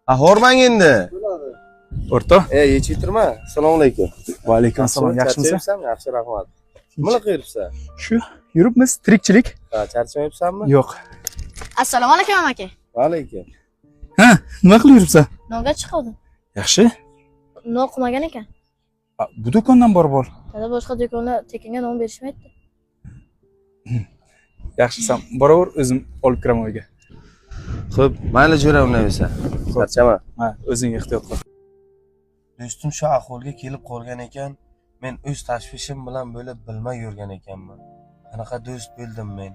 Ha, hormang endi. O'rtoq. E, yechib turma. Assalomu alaykum. Va alaykum assalom. Yaxshimisan? Charchamayapsanmi? Yaxshi, rahmat. Nima qilib yuribsan? Shu, yuribmiz, tirikchilik. Ha, charchamayapsanmi? Yo'q. Assalomu alaykum, amaki. Va alaykum. Ha, nima qilib yuribsan? Nonga chiquvdim. Yaxshi. Non qilmagan ekan. A, bu do'kondan borib ol. Dada, boshqa do'konlar tekinga non berishmaydi. Yaxshi, san boraver, o'zim olib kiraman uyga. Xo'p, mayli jo'ra, unday bo'lsa. Charchama. Ha, o'zing ehtiyot qil. Do'stim shu ahvolga kelib qolgan ekan, men o'z tashvishim bilan bo'lib bilmay yurgan ekanman. Qanaqa do'st bo'ldim men?